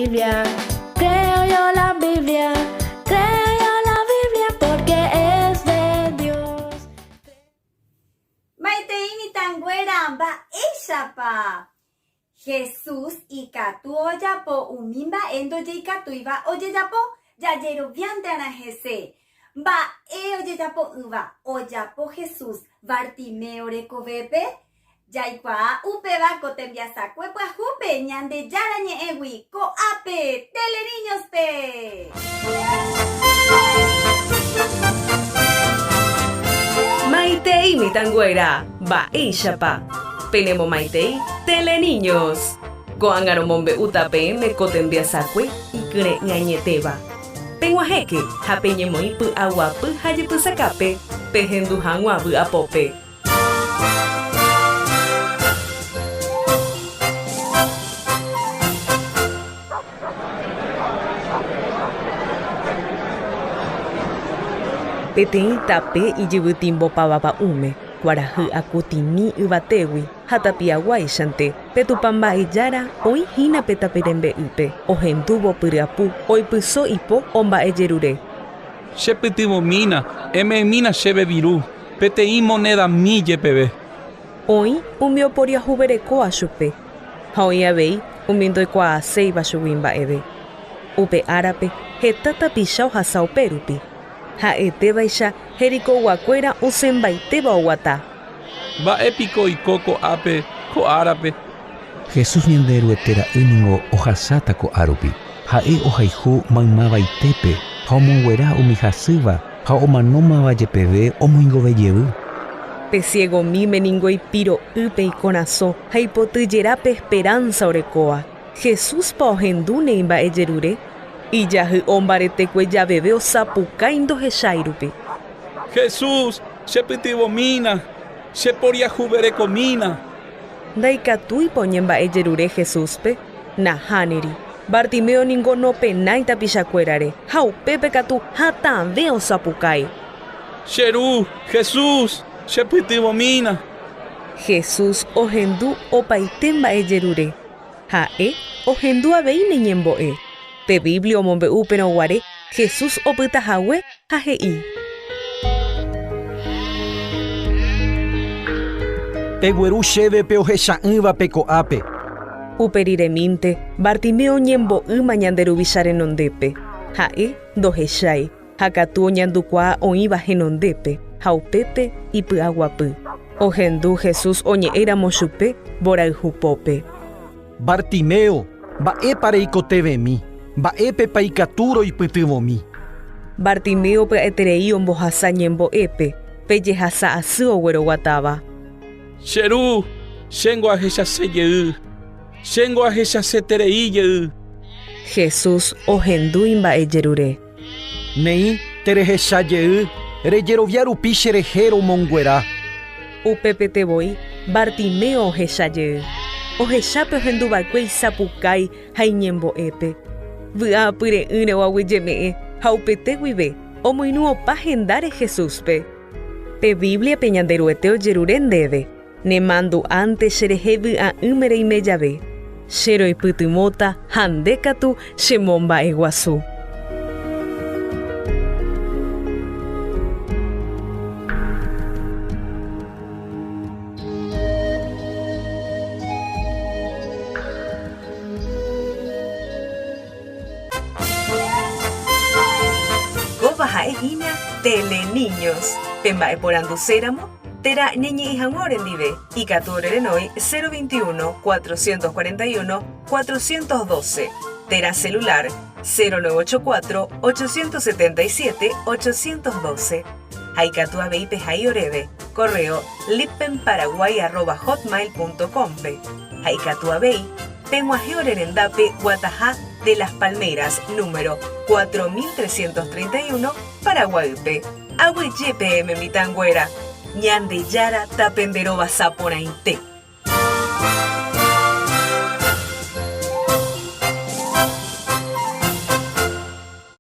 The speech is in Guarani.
Biblia, creo yo la Biblia, creo yo la Biblia porque es de Dios. Maitei mitãnguéra, mba'éichapa? Jesús ikatu ojapo umi mba'e ndojeikatúiva ojejapo jajeroviántearã hese. Mba'e ojejapo'ỹva ojapo Jesús Bartimeo rekovépe? Jaikuaa upéva ko tembiasakue pyahúpe Ñandejára Ñe'ẽgui ko'ápe Teleniños-pe! Maitei mitãnguéra, mba'éichapa? Penemomaitei Teleniños! Ko'ág̃a romombe'úta peẽme ko tembiasakue ikyre'ỹ añetéva. Peg̃uahẽke ha peñemoĩ py'aguapy ha jepysakápe pehendu hag̃ua vy'apópe. Peteĩ tape ijyvytimbopáva pa'ũme, kuarahy akutĩmi yvatégui ha tapiaguáichante, pe Tupã Mba'ejára oĩ hína pe tape rembe'ýpe, ohendúvo pyryapu, oipyso ipo omba'ejerure. Che pytyvõmína, eme'ẽmína chéve viru, peteĩ monedami jepeve. Oĩ umi oporiahuverekóva chupe, ha oĩ avei umi ndoikuaaséiva chugui mba'eve. Upe árape heta tapicha ohasa upérupi. Ha'etévaicha Jericóguakuéra osẽmbaitéva oguata. Mba'e piko oiko ko'ápe ko árape? Jesús Ñanderuete Ra'y ningo ohasáta ko'árupi. Ha'e ohayhu maymavaitépe ha omonguera umi hasýva ha omanómava jepeve omoingove jevy. Pe ciegomíme ningo ipiro'y pe ikorasõ ha ipoty jera pe esperanza orekóva. Jesúspa ohendúne imba'ejerure? Ijahy'o mbaretekue javeve osapukái ndohechái rupi. Jesús, chepytyvõmína, cheporiahuverekomína. Ndaikatúipa oñemba'ejerure Jesúspe? Nahániri. Bartimeo ningo nopenái tapichakuérare, ha upépe katu hatãve osapukái. Che Ru, Jesús, chepytyvõmína! Jesús ohendu opaite mba'ejerure. Ha'e ohendu avei ne ñembo'e. Pe Biblia omombe'u upérõ guare Jesús opyta hague ha he'i. Pegueru chéve pe ohecha'ỹvape ko'ápe. Upe riremínte, Bartimeo oñembo'ýma ñande Ruvicha renondépe. Ha'e ndohechái, ha katu oñandukuaa oĩva henondépe, ha upépe ipy'aguapy. Ohendu Jesús oñe'ẽramo chupe mborayhupópe. Bartimeo, mba'épa reikotevẽmi? Mba'épepa ikatu roipytyvõmi? Bartimeo pya'eterei ombohasa ñembo'épe pe jehasa asy ogueroguatáva. Che ru, chéngo ahechase jey, chéngo ahechaseterei jey. Jesús ohendu imba'ejerure. Neĩ, terehecha jey, rejerovia rupi cherehe romonguera. Upepete voi, Bartimeo ohecha jey. Ohecha pe ohenduva'ekue isapukái ha iñembo'épe. Vy'a apyre'ỹre oaguyjeme'ẽ ha upete guive omoirũ opa hendáre Jesúspe. Pe Bíbliape Ñanderuete ojerure ndéve, Nemandu'ánte cherehe vy'a'ỹme reime jave, che roipytyvõta ha nde katu chemomba'eguasu. Kóva ha'e hína Teleniños, pe mba'eporanduséramo térã ñañe'ẽ hag̃ua orendive, ikatu orerenói 021 441 412 térã celular 0984 877 812 ha ikatu avei pehai oréve correo lippenparaguay@hotmail.com-pe ha ikatu avei peg̃uahẽ ore rendápe Guataha de las Palmeras número 4331 Paraguaýpe. Aguyje peẽme mitãnguéra! Ñandejára tapenderovasa porãite!